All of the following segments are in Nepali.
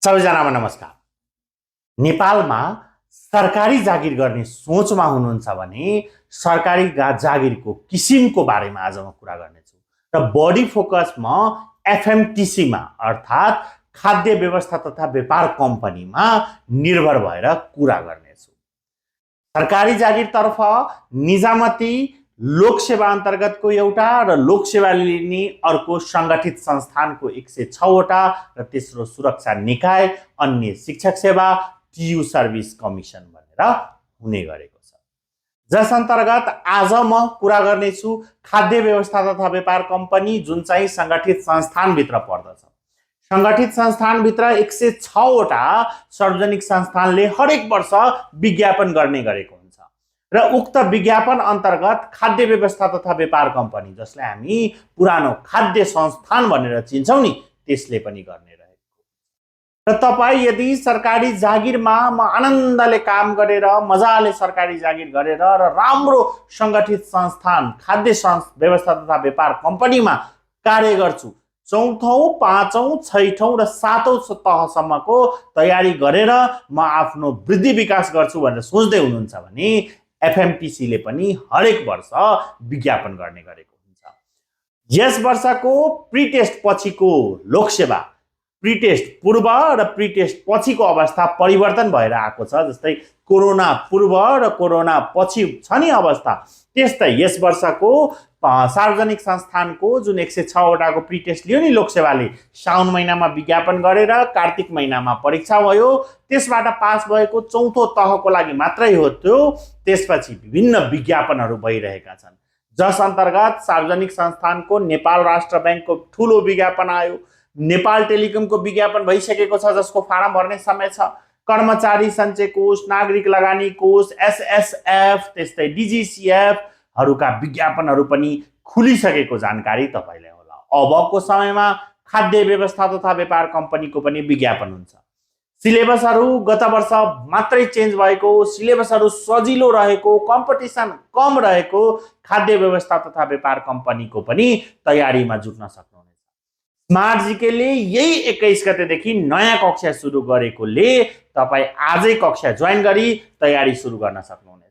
सबैजनामा नमस्कार। नेपालमा सरकारी जागिर गर्ने सोचमा हुनुहुन्छ भने सरकारी जागिरको किसिमको बारेमा आज म कुरा गर्नेछु र बढी फोकस म एफएमटिसीमा अर्थात् खाद्य व्यवस्था तथा व्यापार कम्पनीमा निर्भर भएर कुरा गर्नेछु। सरकारी जागिरतर्फ निजामती लोकसेवा अन्तर्गतको एउटा र लोकसेवा लिने अर्को संगठित संस्थानको 106 वटा र तेस्रो सुरक्षा निकाय, अन्य शिक्षक सेवा, टियु सर्भिस कमिसन भनेर हुने गरेको छ। जस अन्तर्गत आज म कुरा गर्नेछु खाद्य व्यवस्था तथा व्यापार कम्पनी, जुन चाहिँ संगठित संस्थानभित्र पर्दछ। संगठित संस्थानभित्र 106 वटा सार्वजनिक संस्थानले हरेक वर्ष विज्ञापन गर्ने गरेको हुन्छ र उक्त विज्ञापन अन्तर्गत खाद्य व्यवस्था तथा व्यापार कम्पनी, जसलाई हामी पुरानो खाद्य संस्थान भनेर चिन्छौँ नि, त्यसले पनि गर्ने रहेको। र तपाईँ यदि सरकारी जागिरमा म आनन्दले काम गरेर मजाले सरकारी जागिर गरेर र राम्रो संगठित संस्थान खाद्य व्यवस्था तथा व्यापार कम्पनीमा कार्य गर्छु, चौथौं, पाँचौं, छैठौं र सातौं तहसम्मको तयारी गरेर म आफ्नो वृद्धि विकास गर्छु भनेर सोच्दै हुनुहुन्छ भने एफएमटिसीले पनि हरेक वर्ष विज्ञापन गर्ने गरेको हुन्छ। यस वर्षको प्रिटेस्ट पछिको लोकसेवा, प्रिटेस्ट पूर्व र प्रिटेस्ट पछिको अवस्था परिवर्तन भएर आएको छ। जस्तै कोरोना पूर्व र कोरोना पछि छ नि अवस्था, त्यस्तै यस वर्षको सार्वजनिक संस्थानको जुन 106 वटाको प्रिटेस्ट लियो नि लोकसेवाले, साउन महिनामा विज्ञापन गरेर कार्तिक महिनामा परीक्षा भयो, त्यसबाट पास भएको चौथो तहको लागि मात्रै हो त्यो। त्यसपछि विभिन्न विज्ञापनहरू भइरहेका छन्, जस अन्तर्गत सार्वजनिक संस्थानको नेपाल राष्ट्र बैंकको ठुलो विज्ञापन आयो, नेपाल टेलिकमको विज्ञापन भइसकेको छ जसको फारम भर्ने समय छ, कर्मचारी सञ्चय कोष, नागरिक लगानी कोष, एसएसएफ, त्यस्तै डिजिसिएफ हरूका विज्ञापनहरू पनि खुलिसकेको जानकारी तपाईलाई होला। अबको समयमा खाद्य व्यवस्था तथा व्यापार कम्पनीको पनि विज्ञापन हुन्छ। सिलेबसहरू गत वर्ष मात्रै चेन्ज भएको, सिलेबसहरू सजिलो रहेको, कम्पिटिसन कम रहेको खाद्य व्यवस्था तथा व्यापार कम्पनीको पनि तयारीमा जुट्न सक्नुहुनेछ। स्मार्ट जीकेले यही 21 गतेदेखि नयाँ कक्षा सुरु गरेकोले तपाईँ आजै कक्षा जोइन गरी तयारी सुरु गर्न सक्नुहुनेछ।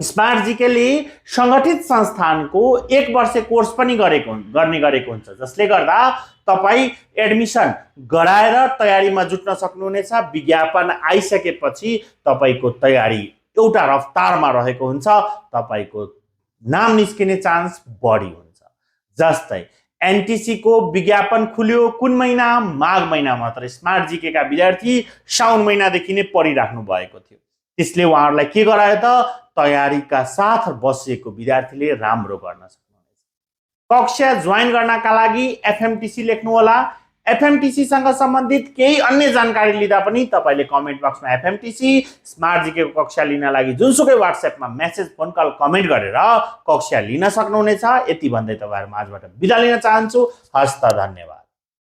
स्मार्ट जीकेले संगठित संस्थानको 1 वर्ष कोर्स पनि गर्ने गरेको हुन्छ, जसले गर्दा तपाईँ एडमिसन गराएर तयारीमा जुट्न सक्नुहुनेछ। विज्ञापन आइसकेपछि तपाईको तयारी एउटा रफ्तारमा रहेको हुन्छ, तपाईको नाम निस्किने चान्स बढी हुन्छ। जस्तै एनटीसी को विज्ञापन खुल्यो कुन महिना? माघ महिना मात्र। स्मार्ट जीके का विद्यार्थी साउन महिनादेखि नै पढिराख्नु भएको थियो, त्यसले उहाँहरूलाई के गरायो त तयारीका साथ बसेको विद्यार्थीले राम्रो गर्न सक्नुहुनेछ। कक्षा जोइन गर्नका लागि एफएमटिसी लेख्नु होला। एफएमटिसी सँग सम्बन्धित केही अन्य जानकारी लिँदा पनि तपाईले कमेन्ट बक्समा एफएमटिसी स्मार्ट जीके को कक्षा लिन लागि जुनसुकै व्हाट्सएपमा मेसेज, फोन कल, कमेन्ट गरेर कक्षा लिन सक्नुहुनेछ। यति भन्दै तपाईहरुमा आजबाट बिदा लिन चाहन्छु। हस्त, धन्यवाद।